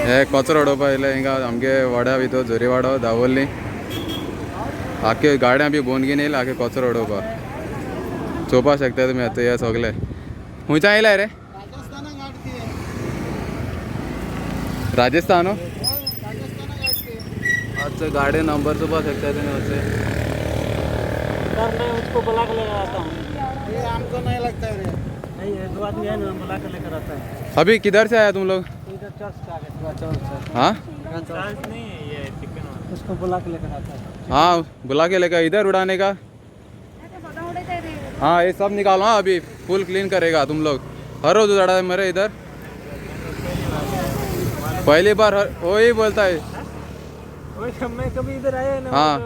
हे कचरो उडोवपा येयले हिंगा आमगे वाड्या भितर झरीवाडो दावोली आखे गाड्यां बी भोवन घेवन येयले आखे कचरो उडोवपा. चोवपा शकता तुमी आतां हे सगळे. खुंयच्यान येयले रे? राजस्थान. अच्छा, गाडी नंबर चोवपा शकता तुमी अशें. सर, मैं उसको बुला के लेकर आता हूँ. ये हमको नहीं लगता है रे. नहीं, ये दो आदमी है ना, बुला के लेकर आता है. अभी किधर से आया तुम लोग? इधर चर्च के आगे थोड़ा चर्च है. हाँ. चर्च नहीं है, ये चिकन वाला. उसको बुला के लेकर आता है. हाँ, बुला के लेकर इधर उड़ाने का. हाँ, ये सब निकालो. हाँ, अभी फुल क्लीन करेगा तुम लोग. हर रोज उड़ा है मेरे इधर. पहली बार वही बोलता है. वही मैं कभी इधर आया ना. हाँ,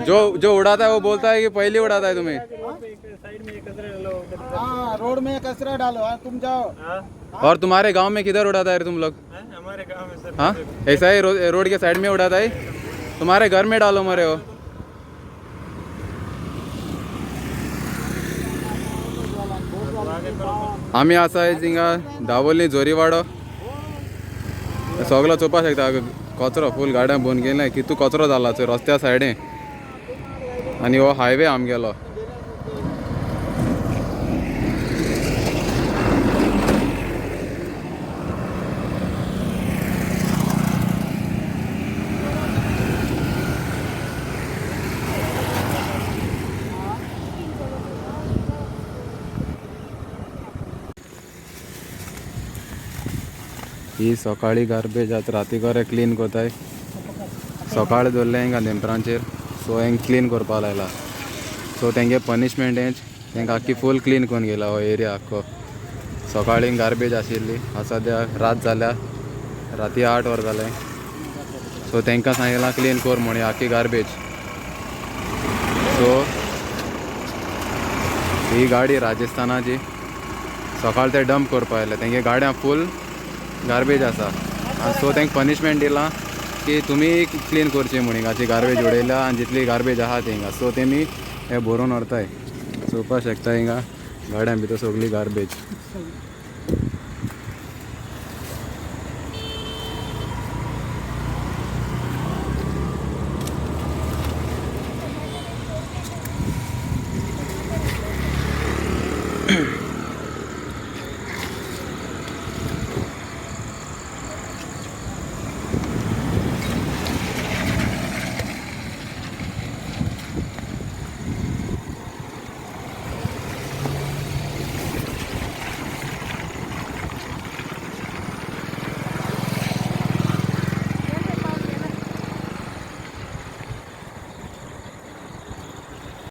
जो जो उड़ाता है वो बोलता है कि पहली उड़ाता है तुम्हें. साइड में कचरा डालो उधर. हाँ, रोड में कचरा डालो. हाँ, तुम जाओ. हाँ. और तुम्हारे गांव में किधर उड़ाता है रे तुम लोग? हमारे गांव में सर. हाँ, ऐसा ही रोड के साइड में उड़ाता है. तुम्हारे घर में डालो मरे हो. आमी आसा हिंगा दाबोली जोरीवाडो. सगलो चोवपा शकता कचरो फूल गाड्यां भोवन गेले. कितू कचरो जाला चोय रस्त्या सायडीन. आनी हो हायवे आमगेलो. ही सकाळी गार्बेज आतां राती कडेन क्लीन करताय. सकाळी दवरलें हिंगा दनपरांचेर. सो हेंक क्लीन करपा लायला. सो तेंगे पनिशमेंट हेंच, तेंका आख्खी फूल क्लीन करून गेला हो एरिया आख्खो. सकाळी गार्बेज आशिल्ली. आतां सद्या रात जाल्या, राती 8 वर जालें. सो तेंकां सांगलां क्लीन कर म्हण आख्खी गार्बेज. सो ही गाडी राजस्थानाची सकाळ ते डंप करपा आयले. तेंगे गाड्यां फूल गार्बेज आसा. आनी सो तेंका पनिशमेंट दिलां की तुमी क्लीन करची म्हण हिंगाची गार्बेज उडयल्या आनी जितली गार्बेज आहा ती हिंगा. सो तेमी हे भरून व्हरताय. चोवपा शकता हिंगा गाड्यां भितर सगळी गार्बेज.